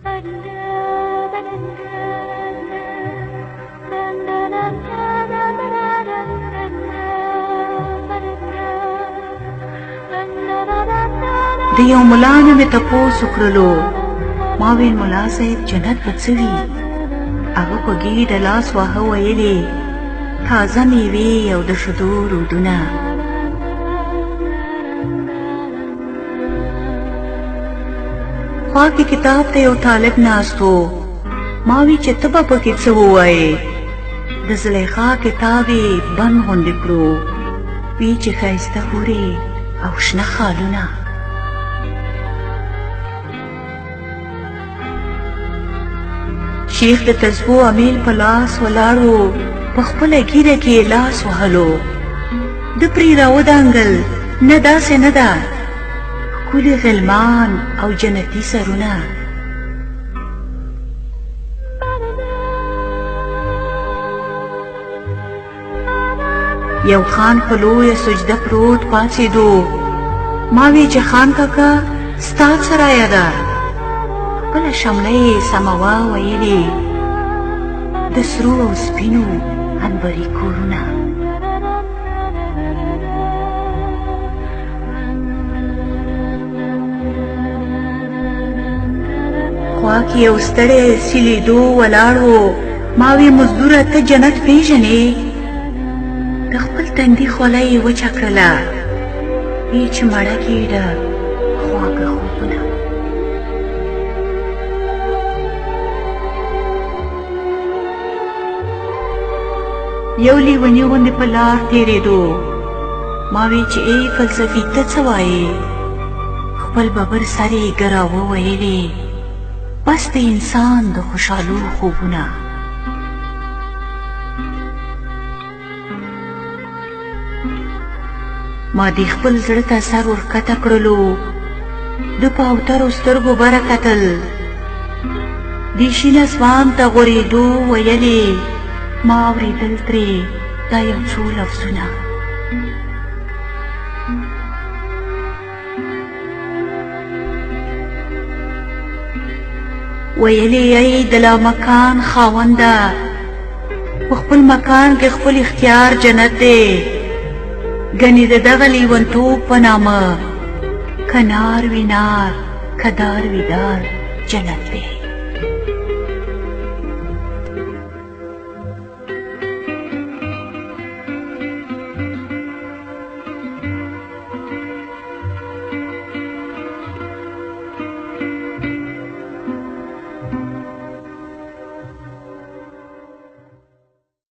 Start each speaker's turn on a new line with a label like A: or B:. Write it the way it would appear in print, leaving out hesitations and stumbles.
A: د یو ملا نه مې تپوس وکړلو، ما ویل ملا صاحب جنت به څه وي؟ هغه په ګیډه لاس واهه، ویلې تازه میوې او د شیدو رودونه. خوا کې کتاب ته یو طالب ناست و، ما وی چې ته به پکې څه ووایې. د زلیخا کتاب یې بند غوندې کړو، وی چې ښایسته حورې او شنه خالونه. شیخ د تسبو امیل په لاس ولاړ و، په خپله ږیره کې یې لاس وهلو. ده پرې راودانګل، نه داسې نه ده، ښکلي غلمان او جنتي سرونه. یو خان په لویه سجده پروت پاڅېدو، ما وی چې خان کاکا ستا څه رایه ده؟ خپله شمله یې سموه، ویلې د سرو او سپینو عنبري کورونه. خوا کې یو ستړی سیلیدو ولاړ و، ما وی مزدوره ته جنت پیژنې؟ د خپل تندي خوله یې وچه کړله، وی چې مړه ګېډه خواږه خوبونه. یو لیوني غوندې په لار تېرېدو، ما وی چې ای فلسفي ته څه وایې؟ خپل ببر سر یې ګراوه، ویلې بس د انسان د خوشحالو خوبونه. ما دې خپل زړه ته سر ورښکته کړلو، ده په اوترو سترګو بره کتل، دې شین اسمان ته غورېدو، ویلې ما اورېدل ترې دا یو څو لفظونه. ویلې ای د لامکان خاونده، په خپل مکان کې خپل اختیار جنت دی، ګنې د دغه لیونتوب په نامه که نار وي نار، که دار وي دار جنت دی.